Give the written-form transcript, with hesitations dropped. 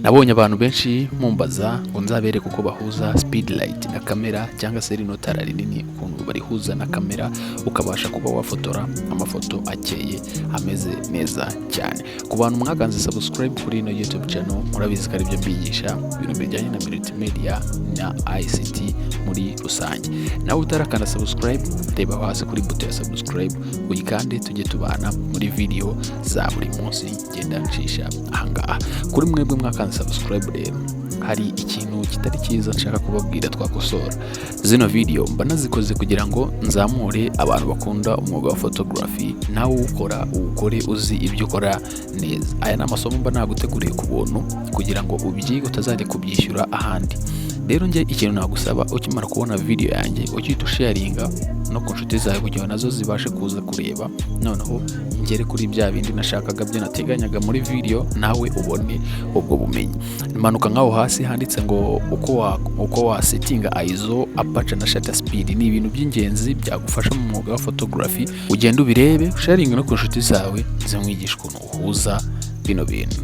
Nabonye abantu benshi mumbaza ngo nzabereke uko bahuza speedlight na kamera, cyangwa se rino tara rinini ukuntu barihuza na kamera, ukabasha kuba wafotora amafoto akeye, ameze neza cyane. Ku bantu mwakanze subscribe kuri ino YouTube channel, murabizi ko aribyo mbigisha, ibintu bijyanye na multimedia na ICT muri rusange. Nawe utarakanda subscribe, reba aho hasi kuri buto ya subscribe uyikande, tujye tubana muri video za buri munsi ngenda ncisha ahangaha. Kuri mwebwe mwakanze subscribe rero, hari ikintu kitari cyiza nshaka kubabwira twakosora. Zino video mba nazikoze kugira ngo nzamure abantu bakunda umwuga wa photography, nawe uwukora uwukore uzi ibyo ukora neza. Aya ni amasomo mba naguteguriye ku buntu kugira ngo ubyige, utazajya kubyishyura ahandi. Rero njye ikintu nagusaba, ukimara kubona video yanjye uhita usharinga no ku nshuti zawe kugira ngo nazo zibashe kuza kureba, noneho ngere kuri bya bindi nashakaga, byo nateganyaga muri video, nawe ubone ubwo bumenyi. Manuka nk'aho hasi handitse ngo uko wasetinga ISO, aperture na shutter speed. Ni ibintu by'ingenzi byagufasha mu mwuga wa photography. Ugende ubirebe, usharinge no ku nshuti zawe, nze mwigisha ukuntu uhuza bino bintu.